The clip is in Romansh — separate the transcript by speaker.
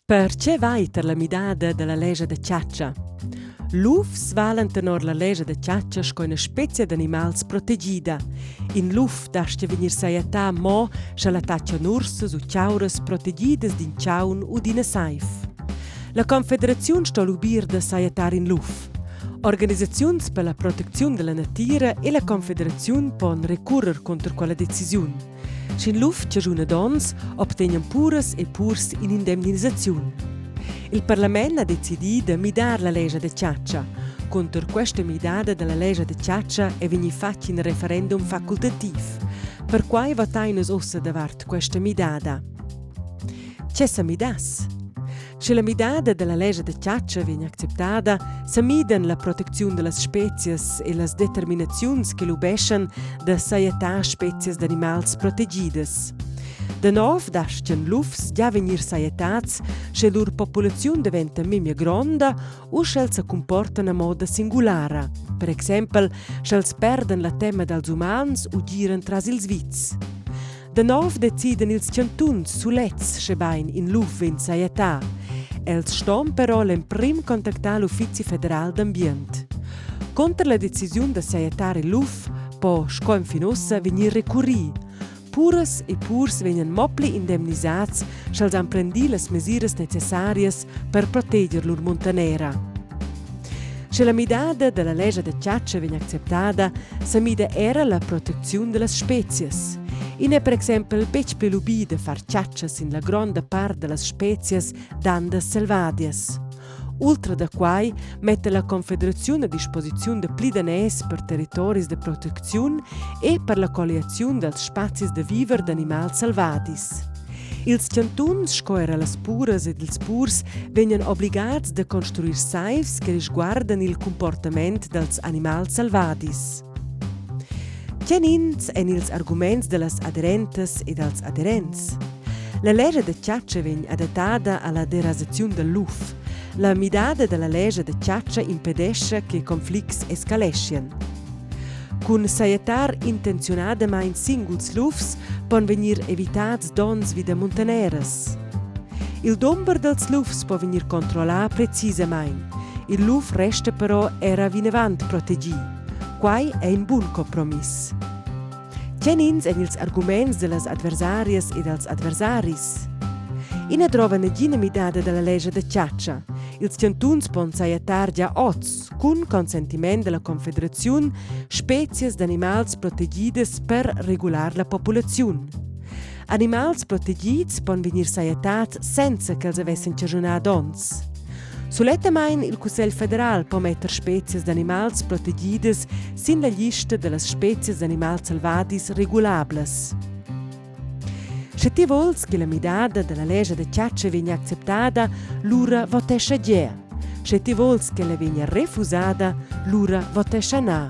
Speaker 1: Perche vai tar la midada da la lescha da chatscha? Lufs valan tenor la lescha da chatscha sco ina spezia d'animals protegida. In luf dastga vegnir sajettà mo, sche l'attacca nursas u chauras protegidas d'in chaun u d'ina saiv. La Confederaziun sto lubir da sajettar in luf. Organisaziuns per la protecziun da la natira e la Confederaziun pon recurrer cunter quella decisiun. Sch'in luf chaschuna donns, obtegnan puras e purs in'indemnisaziun. Il parlament ha decidì da midar la lescha da chatscha. Cunter questa midada da la lescha da chatscha è vegnì fatg in referendum facultativ. Perquai votain nus ussa davart questa midada. Tge sa midass? Sche la midada dalla lescha da chatscha vegn acceptada, sa midan la protecziun dallas spezias e las determinaziuns che lubeschan da sajettar spezias d'animals protegidas. Da nov dastgan lufs gia vegnir sajettads, sche lur populaziun daventa memia gronda u sch'els sa cumportan a moda singulara, per exempel sch'els perdan la tema dals umans u giran tras ils vitgs. Da nov decidan ils chantuns sulets, schebain in luf vegn sajettà. Els ston però l'emprim contactar l'Uffizi federal d'ambient. Cunter la decisiun da sajettar il luf po, sco enfin ussa, vegnir recurrì. Puras e purs vegnan mo pli indemnisads, sch'els han prendì las mesiras necessarias per proteger lur muntanera. Sche la midada da la lescha da chatscha vegn acceptada, sa mida era la protecziun da las spezias. I n'è per exempel betg pli lubì da far chatscha sin la gronda part da las spezias d'andas selvadias. Ultra da quai metta la Confederaziun a disposiziun dapli daners per territoris da protecziun e per la colliaziun dals spazis da viver d'animals selvadis. Ils chantuns sco era las puras ed ils purs vegnan obligads da construir saivs che risguardan il cumportament dals animals selvadis. Tgenins èn ils arguments da las aderentas e dals aderents? La lescha da chatscha vegn adattada a la derasaziun dal luf. La midada da la lescha da chatscha impedescha che conflicts escaleschian. Cun sajettar intenziunadamain singuls lufs pon vegnir evitads donns vi da muntaneras. Il dumber dals lufs po vegnir controllà precisamain. Il luf resta però era vinavant protegì. Quai è in bun compromiss. Tgenins èn ils arguments da las adversarias e dals adversaris? I na drova nagina midada da la lescha da chatscha. Ils chantuns pon sajettar gia oz, cun consentiment da la Confederaziun, spezias d'animals protegidas per regular la populaziun. Animals protegids pon vegnir sajettads senza ch'els avessan chaschunà donns. Sulettamain il Cussegl federal po metter spezias d'animals protegidas sin la glista da las spezias d'animals selvadis regulablas. Sche ti vols che la midada da la lescha da chatscha vegnia acceptada, lura votescha gea. Sche ti vols ch'ella vegnia refusada, lura votescha na.